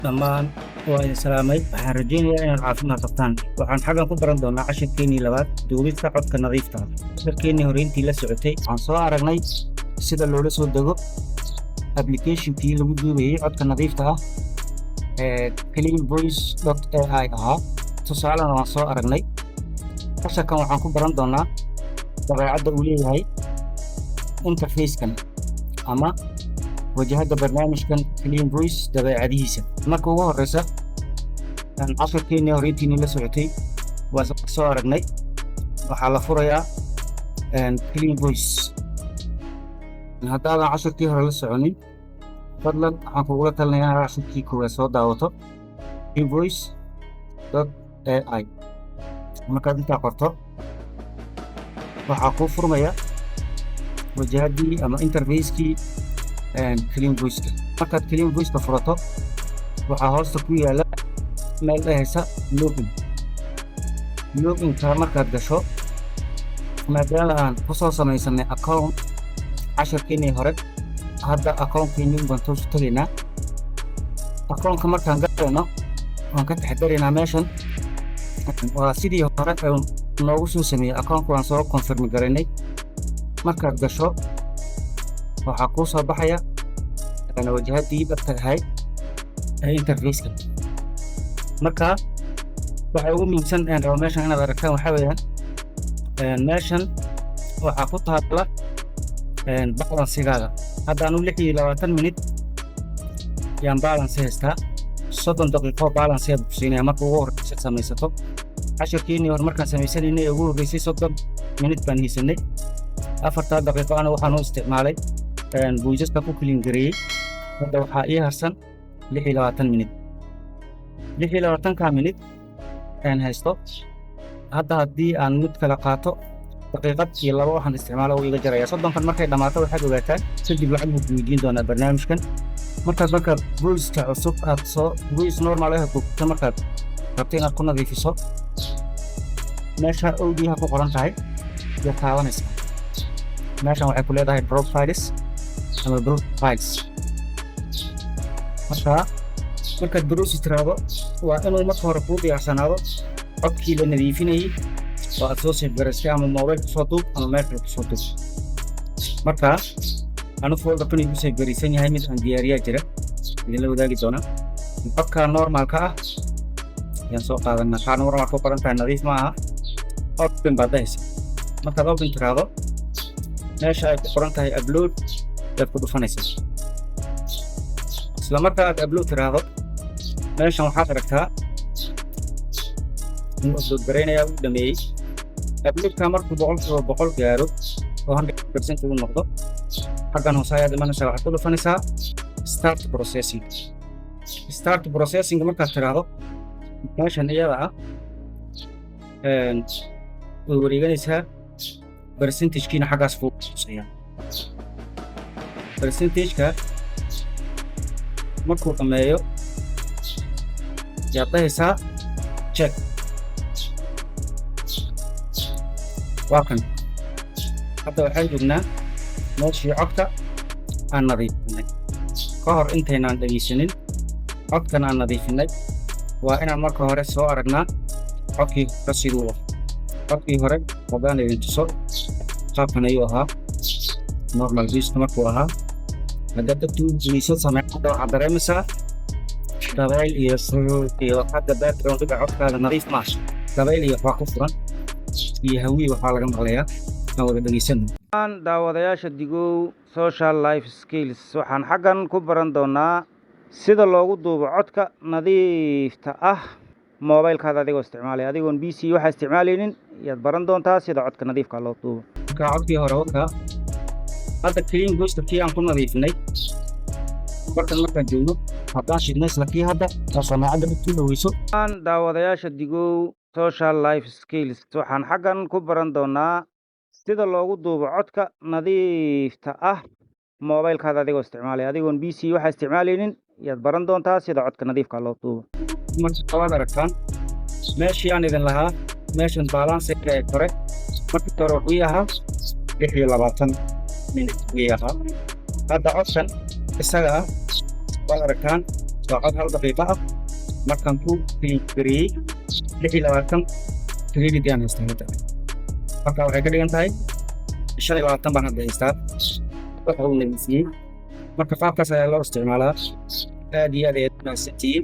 Dhammaan waa idin salaamay. Waxaan rajaynayaa inaad caafimaad qabtaan. Waxaan xaggan ku baran doonaa cashirkeennii labaad, duubista codka nadiifta ah. Cashirkeennii hore intii la socotay, waxaan soo aragnay sida loola soo dego applicationkii lagu duubayay codka nadiifta ah ee cleanvoice.ai ahaa. Tusaalena waan soo aragnay. Casharkan waxaan ku baran doonaa dabeecadda uu leeyahay interfacekan ama wajahadda barnaamijkan Clean Voice, dabeecadihiisa. Marka ugu horeysa, cashirkeennii hore intiinii la socotay waa soo aragnay. Waxaa la furayaa Clean Voice. Haddaadan cashirkii hore la soconin, fadlan waxaan kugula talinayaa inaad cashirkii koowaad soo daawato. cleanvoice.ai markaad intaa qorto, waxaa kuu furmaya wajahaddii ama interfacekii Clean Voiceka. Markaad Clean Voiceka furato, waxaa hoosta ku yaala meel dhahaysa login. Loginka markaad gasho, maadaama aan ku soo samaysanay account cashirkiinii hore, hadda accountkiinii baan toosu tegaynaa. Accountka markaan galayno, waan ka taxadaraynaa. Meeshan waa sidii hore noogu soo sameeyey accountka, waan soo confirm garaynay. Markaad gasho, waxaa kuu soo baxaya wajahaddii dhabta ahayd ee interfaceka. Marka waxa ugu muhiimsan een rabo meeshan inaad aragtaan waxaa weeyaan, meeshan waxaa ku taala balancegaaga. Hadda anu 26 minute yaan balance haystaa. 30 daqiiqo balance aad ku siinaya marka ugu horreysa samaysato. Cashirkiinii hore markaan samaysanaynay ee ugu horreysay, 30 minute baan haysanay. 4-taa daqiiqo ana waxaan u isticmaalay voiceska ku clean gareeyey. Hadda waxaa ii harsan 26 minute. 26-ka minute aan haysto hadda, haddii aan mid kala qaato, daqiiqad iyo laba waxaan isticmaalo uu iga jaraya. 30-kan markay dhammaato, waxaad ogaataa kadib lacag buu ku weydiin doonaa barnaamijkan. Markaad voiceka cusub aad soo, voice normal ah gogto, markaad rabto inaad ku nadiifiso, meesha audio-ha ku qoran tahay yaad taabanaysaa. Meeshan waxay ku leedahay drop files ama browse files. Marka markaad browse tiraahdo, waa inuu marka hore kuu diyaarsanaado codkii la nadiifinayey oo aad soo save garaystay, ama mobile kusoo duub ama meel kale kusoo duub. Marka anu folderkan igu save garaysan yahay, mid aan diyaariyaa jira, idinla wadaagi doonaa. Codka normalka ah ayaan soo qaadanaa. Kaa normalka ku qoran tahay nadiif ma aha. Open baad dhahaysa. Markaad open tiraahdo, meesha ay ku qoran tahay upload yaad ku dhufanaysaa. Isla markaa aad upload tiraahdo, meeshan waxaad aragtaa inuu upload garaynayaa, uu dhameeyey uploadka. Markuu 100% gaaro oo 100% uu noqdo, xaggan hoose ayaad imanaysaa, waxaad ku dhufanaysaa start processing. Start processing markaad tiraahdo, meeshan iyada ah way wareeganaysaa, percentagekiina xaggaas buu tusaya. Percentageka markuu dhammeeyo, yaad dhahaysaa check. Waa kan, hadda waxaan joognaa meeshii codka aan nadiifinay. Ka hor intaynaan dhegeysanin codkan aan nadiifinay, waa inaan marka hore soo aragnaa codkii hore siduu ah. Codkii hore haddaan idin tuso, qaabkan ayuu ahaa normal voiceka markuu ahaa. Haddaad dhegtu dhegeyso sameecadda, waxaad dareemaysaa dabayl iyo iyo xagga background-ga. Codkaada nadiif maaha, dabayl iyo waxbaa ku furan iyo hawiye waxaa laga maqlayaa. Aan wada dhegeysano. Daawadayaasha Digow Social Life Skills, waxaan xaggan ku baran doonaa sida loogu duubo codka nadiifta ah mobilekaada adigoo isticmaalaya, adigoon PC waxaa isticmaalaynin yaad baran doontaa sida codka nadiifka loo duubo. Marka codkii hore waka, hadda Clean Voiceka kii aan ku nadiifinay barkan markaan joogno, haddaan shidno isla kii hadda oo samaacadda mid ku dhaweyso. Daawadayaasha Digow Social Life Skills, waxaan xaggan ku baran doonaa sida loogu duubo codka nadiifta ah mobilekaada adigoo isticmaalaya, adigoon PC waxaa isticmaalaynin yaad baran doontaa sida codka nadiifka loo duubo. Marka waad aragtaan meeshii aan idin lahaa, meeshan balancega ee kore markii hore wuxuu ii ahaa 26 minute ii ahaa. Hadda codkan isaga ah waad aragtaan, Waa cod 1 daqiiqo ah. Markaan ku gareeyey, 26 credit ayaan haystaa hadda. Marka waxay ka dhigan tahay 25 baan hadda haystaa, waxa uu nadiifiyey. Marka qaabkaas ayaa loo isticmaalaa. Aad iyo aad ayaad mahadsantihiin.